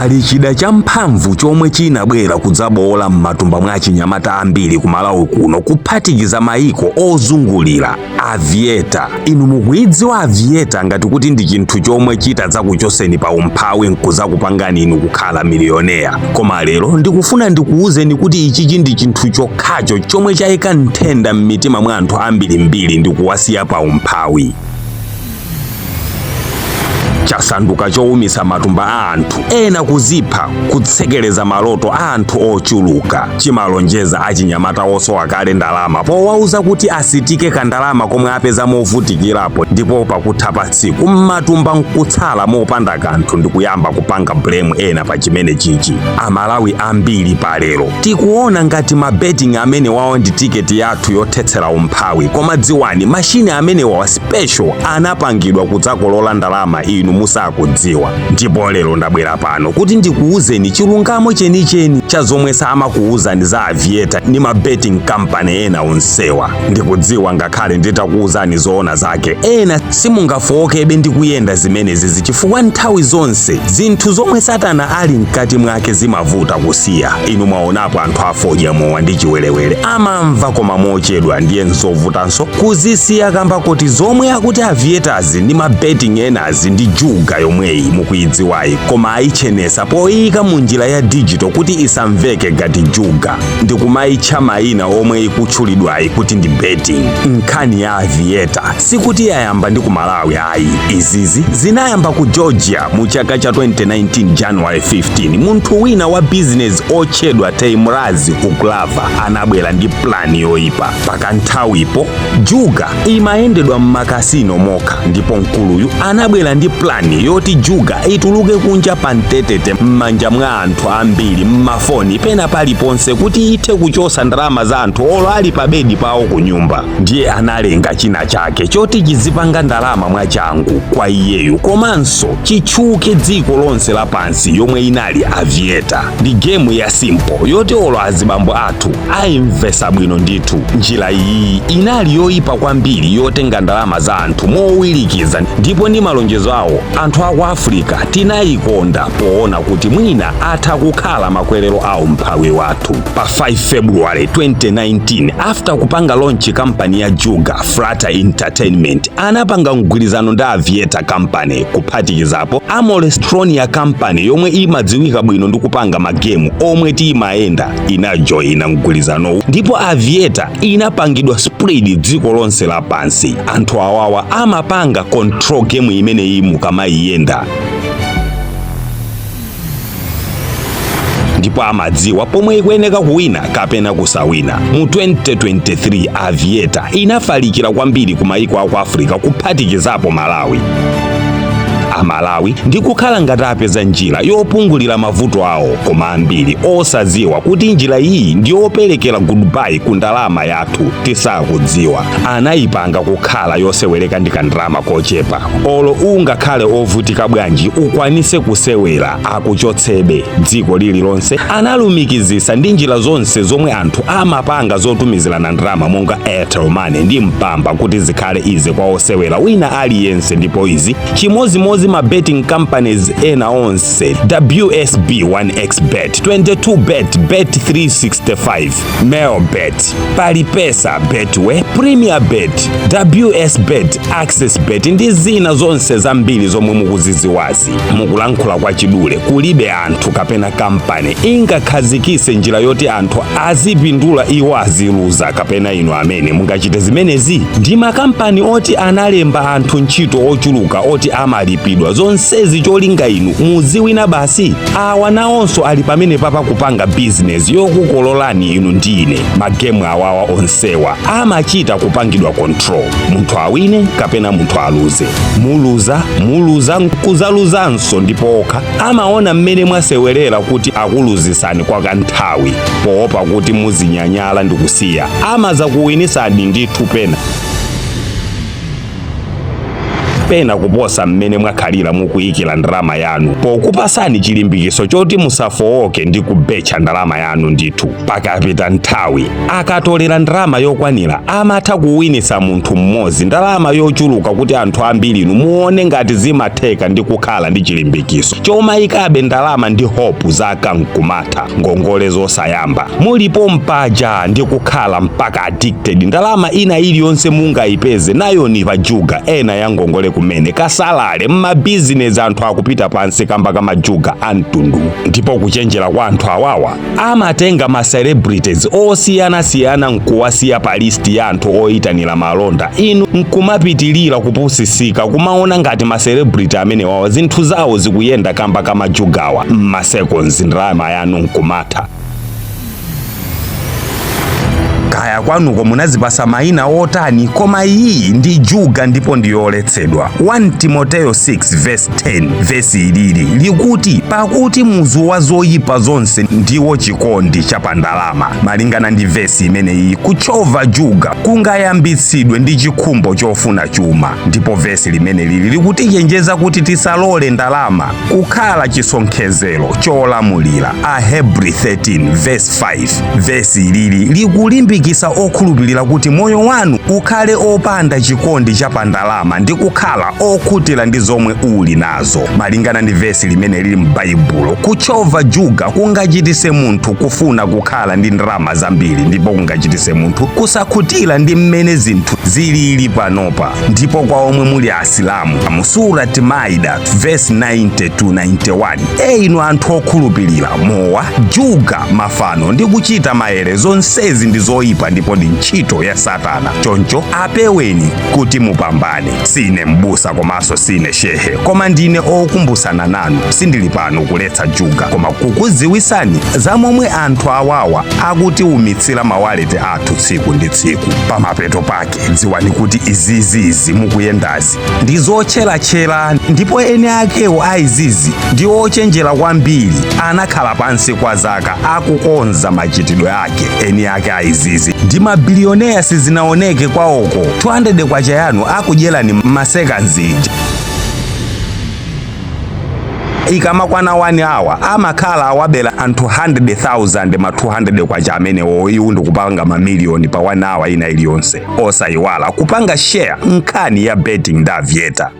Pali chida champhamvu chomwe chinabwera kudzabowola m'matumba mwa achinyamata ambiri ku Malawi kuno, kuphatikiza mayiko ozungulira: Aviator. Inu mukuidziwa Aviator ngati kuti ndi chinthu chomwe chitadzakuchoseni pa umphawi nkuzakupangani inu kukhala milioneya. Koma lero ndikufuna ndikuwuzeni kuti ichichi ndi chinthu chokhacho chomwe chayika nthenda m'mitima mwa anthu ambirimbiri ndi kuwasiya pa umphawi. Chasanduka chowumisa matumba a anthu ena, kuzipha, kutsekereza maloto a anthu ochuluka. Chimalonjeza achinyamata osowa kale ndalama powauza kuti asitike kandalama komwe apeza movutikirapo, ndipo pakutha pa tsiku mmatumba nkutsala mopanda kanthu ndi kuyamba kupanga blame ena pa chimene chichi. Amalawi ambiri palero tikuona ngati ma betting amene wawo ndi tiketi yathu yothetsera umphawi, koma dziwani, mashini amene wawa special anapangidwa kudzakolola ndalama inu musakudziwa. Ndipo lero ndabwera pano kuti ndikuwuzeni chilungamo chenicheni cha zomwe samakuwuzani za Aviator ndi ma betting company ena onsewa. Ndikudziwa ngakhale nditakuwuzani zoona zake, ena simungafowokebe ndi kuyenda zimenezi, chifukwa nthawi zonse zinthu zomwe Satana ali mkati mwake zimavuta kusiya. Inu mwaonapo anthu afodya, mowa ndi chiwerewere amamva koma mochedwa, ndiye nzovutanso kuzisiya kamba kuti zomwe akuti Aviators ndi ma betting enazi ndi juga yomweyi mukuidziwayi, koma ayichenesa poyika mu njira ya digital kuti isamveke ngati juga ndi kumayitcha mayina omwe ikutchulidwayi kuti ndi betting. Nkhani ya Aviator sikuti yayamba ndi ku Malawi ayi. Izizi zinayamba ku Georgia mu chaka cha 2019, January 15. Munthu wina wa business otchedwa Teimuraz Uglava anabwera ndi plan yoyipa. Pakanthawipo juga imayendedwa m'ma casino mokha, ndipo mkuluyu anabwera ndi plan yoti juga ituluke kunja pa mtetete m'manja mwa anthu ambiri, m'mafoni, pena paliponse, kuti ithe kuchosa ndalama za anthu olo ali pa bedi pawo ku nyumba. Ndiye analenga china chake choti chizipanga ndalama mwachangu kwa iyeyu komanso chitchuke dziko lonse lapansi, yomwe inali Aviator. Ndi game ya simple yoti olo azibambo athu ayimvesa bwino ndithu. Njira iyi inali yoyipa kwambiri yotenga ndalama za anthu mowirikiza, ndipo ndi malonjezo awo anthu aku Africa tinayikonda poona kuti mwina atha kukhala makwerero awo mphawi wathu. Pa 5 February 2019, after kupanga launch kampani ya juga Flutter Entertainment, anapanga mgwirizano ndi Aviator Company, kuphatikizapo Amolestronia Company yomwe imadziwika bwino ndi kupanga ma game omwe timayenda, inajoyina mgwirizanowu, ndipo Aviator inapangidwa spread dziko lonse lapansi. Anthu awawa amapanga control game imeneyi mukamayiyenda, ndipo amadziwa pomwe ikuyeneka kuwina kapena kusawina. Mu 2023 Aviator inafalikira kwambiri ku mayiko aku Africa, kuphatikizapo Malawi. Amalawi ndi kukhala ngati apeza njira yopungulira mavuto awo, koma ambiri osadziwa kuti njira iyi ndi yoperekera goodbye ku ndalama yathu tisakudziwa. Anayipanga kukhala yosewereka ndi kandalama kochepa. Olo ungakhale ovutika bwanji, ukwanise kusewera, akuchotsebe. Dziko lililonse analumikizisa ndi njira zonse zomwe anthu amapanga zotumizirana ndalama monga Airtel Money ndi Mpamba kuti zikhale easy kwa osewera wina aliyense. Ndipo izi chimozimozi ma betting companies ena onse: WSB, 1xBet, 22 Bet, Bet 365, Melbet, Palipesa, Betway, Premier Bet, WS Bet, Access Bet ndi zina zonse zambiri zomwe mukuziziwazi. Mukulankhula kwa chidule, kulibe anthu kapena kampani ingakhazikise njira yoti anthu azipindula iwo aziluza. Kapena inu amene mungachite zimenezi ndi makampani oti analemba anthu ntchito ochuluka oti amalipidwa, zonsezi cholinga inu muziwina basi. Awa nawonso ali pamene papa kupanga bizinesi yokukololani inu ndi ine. Ma game awawa onsewa amachita kupangidwa control, munthu awine kapena munthu aluze. Muluza, muluza, nkuzaluzanso, ndipo okha amaona mmene mwasewerera kuti akuluzisani kwa kanthawi poopa kuti muzinyanyala ndi kusiya, amaza kuwinisani ndithu. Pena Pena kuposa mmene mwakhalira mukuyikira ndalama yanu, pokupasani chilimbikiso choti musafowoke ndi kubetcha ndalama yanu ndithu. Pakapita nthawi, akatolera ndalama yokwanira, amatha kuwinisa munthu mmodzi ndalama yochuluka kuti anthu ambiri inu muone ngati zimatheka ndi kukhala ndi chilimbikiso chomayikabe ndalama ndi hope. Zaka nkumatha, ngongole zosayamba, mulipo mpaja ndi kukhala mpaka addicted. Ndalama ina iliyonse mungayipeze nayo ni pajuga, ena ya ngongole kumene kasalale mmabizinesi. Anthu akupita pansi kamba kamajuga a mtundu. Ndipo kuchenjera kwa anthu awawa, amatenga ma celebrities osiyanasiyana nkuwasiya pa list ya anthu oyitanira malonda. Inu nkumapitilira kupusisika, kumaona ngati ma celebrity amene wawa zinthu zawo zikuyenda kamba kamajugawa. Mma seconds ndalama yanu nkumatha. Kaya kwanuko munazipasa mayina otani, koma iyi ndi juga ndipo ndiyoletsedwa. 1 Timoteyo 6 verse 10, vesi ilili likuti, "Pakuti muzu wa zoyipa zonse ndiwo chikondi cha pandalama." Malingana ndi vesi imeneyi, kuchova juga kungayambitsidwe ndi chikhumbo chofuna chuma. Ndipo vesi limene lili likutichenjeza kuti tisalole ndalama kukhala chisonkhezero cholamulira. Ahebri 13 verse 5, vesi ilili likulimbikitsa okhulupirira kuti moyo wanu ukhale opanda chikondi cha pandalama ndi kukhala okhutira ndi zomwe uli nazo. Malingana ndi vesi limene lili m'Baibulo, kuchova juga kungachitise munthu kufuna kukhala ndi ndalama zambiri ndipo kungachitise munthu kusakhutira ndi mmene zinthu zilili panopa. Ndipo kwa omwe muli Asilamu, mu Surat Maida verse 90 to 91, e inu anthu okhulupirira, mowa, juga, mafano ndi kuchita maere, zonsezi ndi zoyipa ndipo ndi ntchito ya Satana, choncho apeweni kuti mupambane. Sine mbusa komanso sine shehe, koma ndine okumbusana nanu. Sindili pano kuletsa juga, koma kukudziwisani za momwe anthu awawa akutiumitsira ma wallet athu tsiku ndi tsiku. Pamapeto pake, dziwani kuti izizizi mukuyendazi ndi zotcheratchera, ndipo ene akewo a izizi ndi ochenjera kwambiri. Anakhala pansi kwa zaka akukonza machitidwe ake. Eni ake a izizi ndi mabilioneya, sizinaoneke kwawoko. 200 kwacha yanu akudyerani ma seconds ija. Ikamakwana 1 hour, amakhala awabera anthu 100,000 ma 200 kwacha amenewo. Iwu ndikupanga mamiliyoni pa 1 hour ina iliyonse. Osayiwala kupanga share nkhani ya betting ndi Aviator.